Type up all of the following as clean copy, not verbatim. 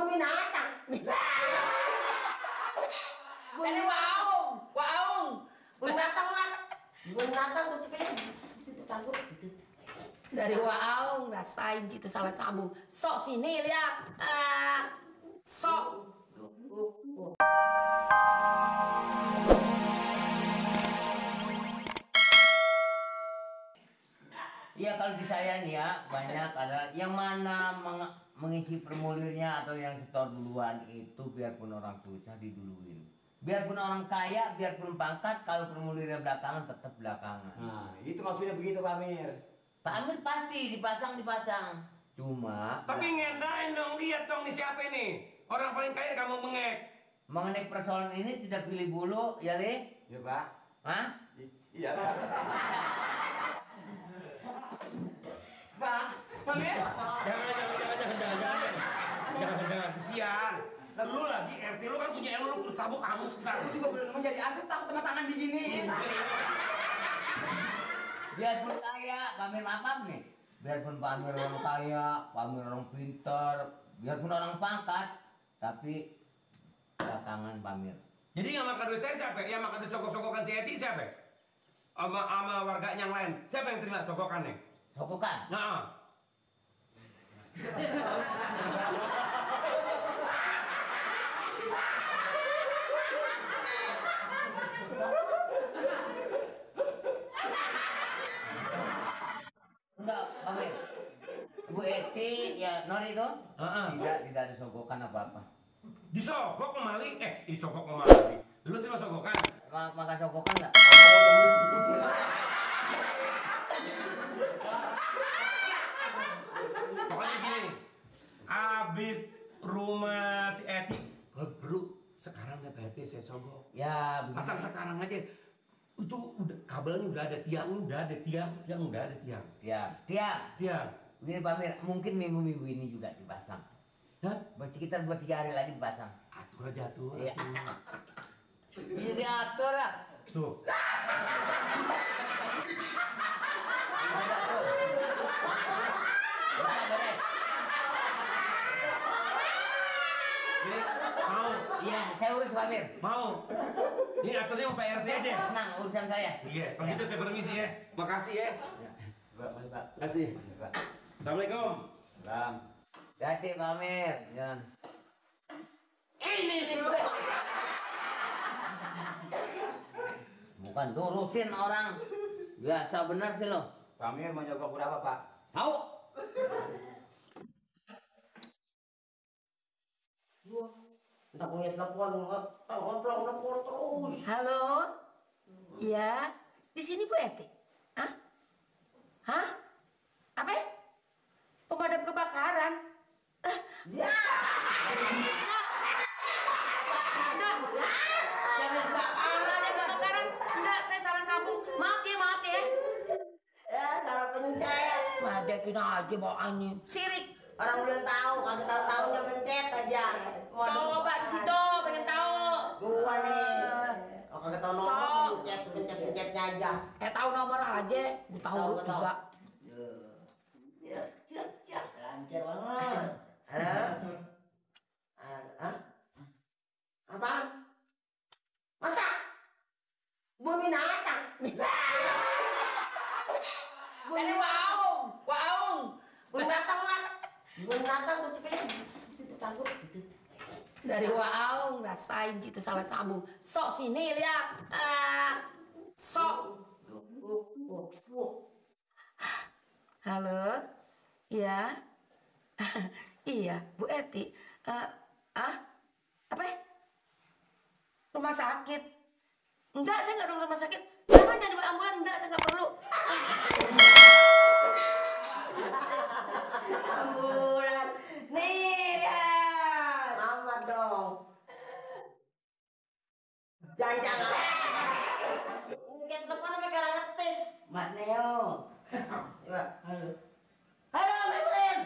binatang. Ini waung. Binatang mana? Binatang tuh takut gitu. Dari waung rasain situ salah sambung. Sok sini lihat. Sok. Iya, kalau di saya nih ya banyak ada yang mana mengisi formulirnya atau yang setor duluan itu biarpun orang susah diduluin. Biarpun orang kaya, biarpun pangkat, kalau formulirnya belakangan tetap belakangan. Nah, itu maksudnya begitu Pak Amir. Pak Amir pasti dipasang. Cuma tapi ngendain dong, lihat dong nih siapa ini. Orang paling kaya kamu mengek. mengenai persoalan ini tidak pilih bulu, ya Le? Iya Pak. Hah? Iya Pak. Pak Amir. Jangan, kesian. Lu lagi RT lu kan punya lu tabuk angus sekarang. Aku juga belum menjadi asep takut sama tangan diginiin. Biarpun kaya, Pak Amir apa nih? Biarpun Pak Amir orang kaya, Pak Amir orang pintar, biarpun orang pangkat, tapi belakangan Pak Amir. Jadi yang makan duit saya siapa? Yang makan duit sokok-sokokan si Eti siapa? Sama warga yang lain. Siapa yang terima sokokannya? Sokokan? Nah. Enggak, Pak Amir. Bu Eti, ya Nori itu? Tidak ada sokokan apa-apa. Disogok kemali? Disogok kemali. Dulu terima sogokan? Makan sokokan enggak? Pokoknya gini nih. Abis rumah si Eti, kalau perlu sekarang deh Pak RT saya sogok. Ya, Pasang sekarang aja. Itu udah kabelnya udah ada, tiangnya udah ada, tiang udah ada tiang. Tiang. Begini Pak Amir, mungkin minggu-minggu ini juga dipasang. Hah? Sekitar 2-3 hari lagi dipasang. Atur aja atur. Iya. Ini diatur lah. Tuh. Ini mau? Iya, saya urus Pak Amir. Mau? Ini aturnya sama Pak RT aja. Tenang, urusan saya. Iya, kalau gitu saya permisi ya. Makasih ya. Pak. Makasih. Pak. Assalamualaikum. Salam. Hati Pak Amir. Jangan. Ini. Bukan durusin orang. Biasa benar sih lo. Pak Amir mau nyogok berapa Pak? Tahu? Entah punya telepon, ngobrol terus. Halo. Iya. Di sini Bu Eti. Hah? Apa? Pemadam kebakaran. Ya. Ada kebakaran. Enggak, saya salah sambung. Maaf ya. Ya, salah pencet. Madekin aja bawaannya. Sirik. Orang belum tahu, kalau tahu-tahunya mencet aja. Coba di situ, pengen tahu. Gua nih. Oh, kagak tahu nomor, pencetnya aja. Tahu nomor aja, gue tahu huruf juga. Ya, lancar banget. Apaan? Masa? Buat binatang. Ini waung. Binatang mana? Binatang tuh takut gitu. Dari waung rasain situ salah sambung. Sok sini lihat. Sok. Halo. Iya. Iya, Bu Eti. Apa? Rumah sakit. Enggak, saya enggak ke rumah sakit. Jangan jadi ambulan, enggak, saya enggak perlu. Ambulan. Nih, lihat. Amat dong. Jangan. Mungkin telepon sampai karang ngetik. Mbak Neo. Coba, halo. Halo, Mbak Ibrahim.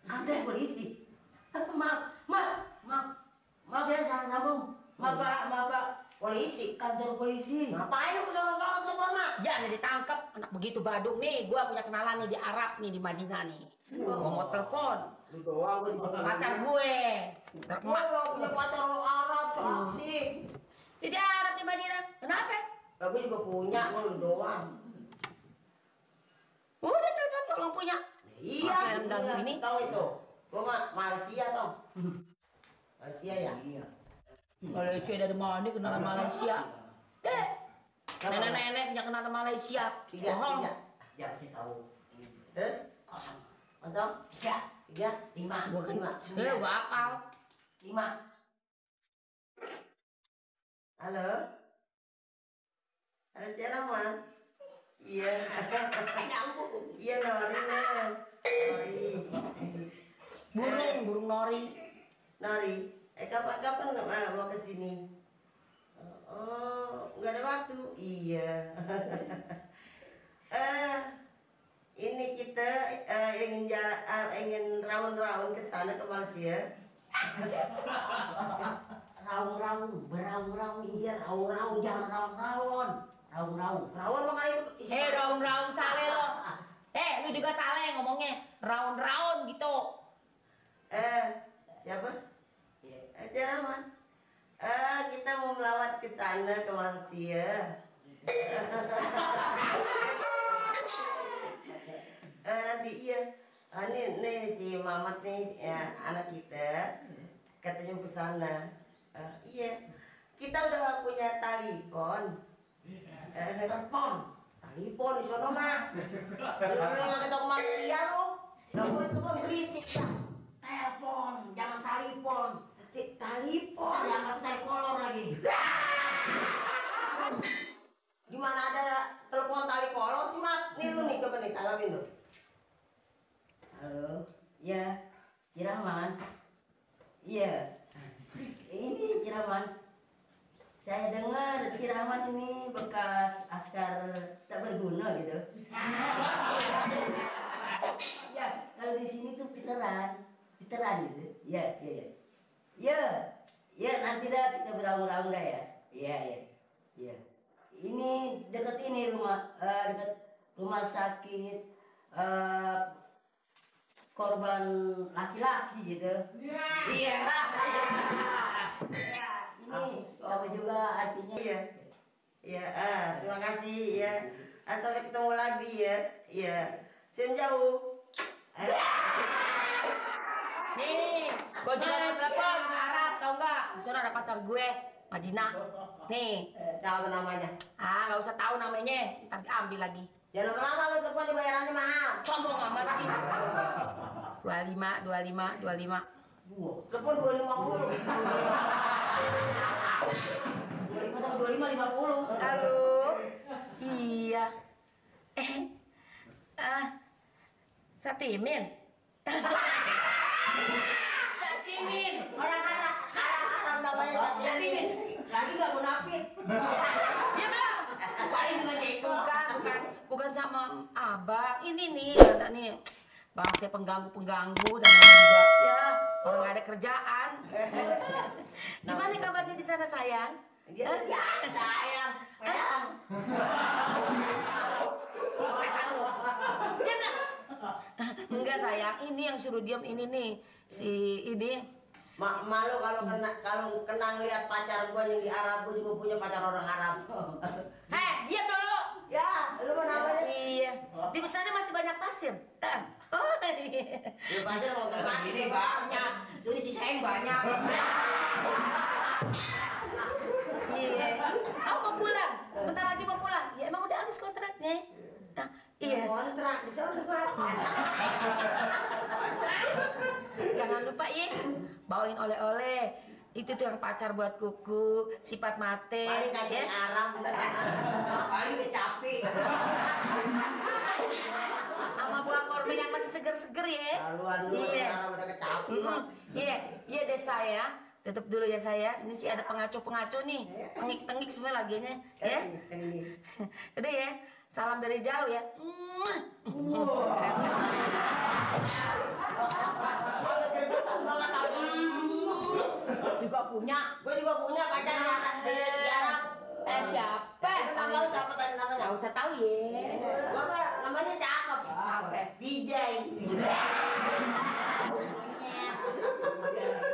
Ada polisi. Maaf ya, salah sambung. Maaf Pak. Polisi. Kantor polisi. Ngapain lu kesana-sana telepon Mak. Jangan ditangkap anak begitu badung nih. Gua punya kenalan nih di Arab nih, di Madinah nih. Gua mau telepon Lu doang gue pacar gue. Gue punya pacar orang Arab, so asik. Di Arab di Madinah. Kenapa? Aku juga punya, lu doang. Udah telepon tolong punya. Iya, Apa yang ganggu ini? Tahu itu. Gua mah Malaysia tau. Malaysia ya? Iya. Malaysia dari mana kenalan Malaysia? Nenek-nenek punya kenalan Malaysia. Tiga. Jangan sih tahu. Terus? Kosong. Kosong? Tiga? Lima. Gua kan, Lima. gua apal. Lima. Halo? Halo Cik Rahman? Iya. Iya Nori. Burung nori. Nori, kapan mau ke sini? Oh, nggak ada waktu. Iya. Ini kita ingin raun-raun ke sana ke Malaysia. Raung-raung, beraung-raung. Iya, raun-raun, Jangan raung-raung. Raung-raung. Raun makanya itu isi. Raun-raun sale lo. Lu juga sale ngomongnya. Raun-raun gitu. Siapa? Cik Rahman. Kita mau melawat ke sana ke Malaysia. Nanti iya. Nih si Mamat nih anak kita katanya mau ke sana. Iya. Kita udah punya telepon. Telepon di sono mah. Lu nggak ketemu Malaysia lo. Nggak boleh telepon berisik ya. Telepon, jangan telepon. Telepon. Jangan telekolor lagi. Di mana ada telepon tali kolor sih, Mat? Nih lu nih coba nih tanggapin tuh. Halo. Ya, Ciraman. Iya. Ini Ciraman. Saya dengar Ciraman ini bekas askar tak berguna gitu. Ya, kalau di sini tuh Peteran gitu. Ya, nanti dah kita beraung-raung dah ya. Iya. Ini dekat ini dekat rumah sakit korban laki-laki gitu. Iya. Ini sama juga artinya. Iya. Terima kasih ya. Sampai ketemu lagi ya. Iya. Sen jauh. Nih, gua juga mau telepon ke Arab, tau nggak? Di sana ada pacar gue, Madinah. Nih, Siapa namanya? nggak usah tahu namanya, ntar diambil lagi. Jangan lama-lama lu telepon dibayarannya mahal. Sombong amat sih. 25. Telepon 25 mulu. 25 sama 25, 50. Halo. Iya. Satimin. Satimin. Orang Arab namanya Satimin. Lagi nggak munafik. Iya dong. Paling dengan itu. Bukan sama abang. Ini nih, ada nih. Bangsa pengganggu dan juga ya kalau nggak ada kerjaan. Gimana kabarnya di sana sayang? Ya, Sayang. Setan lu. Diam nggak? Enggak sayang, ini yang suruh diam ini nih si ini. malu kalau kena ngeliat pacar gua yang di Arab, gua juga punya pacar orang Arab. Diam dulu. Ya, lu mau namanya? Iya. Di sana masih banyak pasir. Oh, iya. Ya pasir mau kemana? Ini banyak. Tuh di Cisayang banyak. Iya. Kamu mau pulang? Sebentar lagi mau pulang. Ya emang udah habis kontraknya. Nah, iya. Kontrak, bisa udah mati. Jangan lupa ya, bawain oleh-oleh. Itu tuh yang pacar buat kuku, sifat mate. Paling kacang Arab. Paling kecapi. Sama buah korban yang masih seger-seger ya. Laluan lu Iya. Arab udah kecapi mah. Iya deh saya. Tutup dulu ya saya. Ini sih ada pengaco-pengaco nih. Tengik-tengik semua laginya. Ya. Udah ya. Salam dari jauh ya. Juga punya. Gue juga punya pacar di Arab. Siapa? Tahu siapa tadi namanya? Tahu usah tahu ya. Gua mah namanya cakep. Apa? Bijay.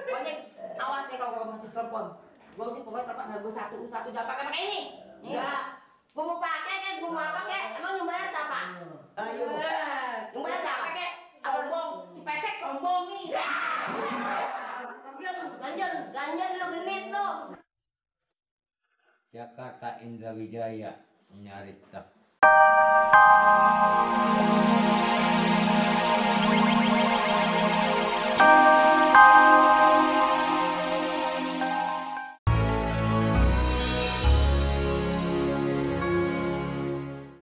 Pokoknya awas ya kalau kamu masih telepon. Gua sih pokoknya telepon harus satu jangan pakai ini. Enggak. Gua mau pakai kek, gua mau apa kek? Emang yang bayar siapa? Ayo. Yang bayar siapa kek? Sombong, si pesek sombong nih. Ganjen lu genit lu. Jakarta Indra Wijaya nyaris tak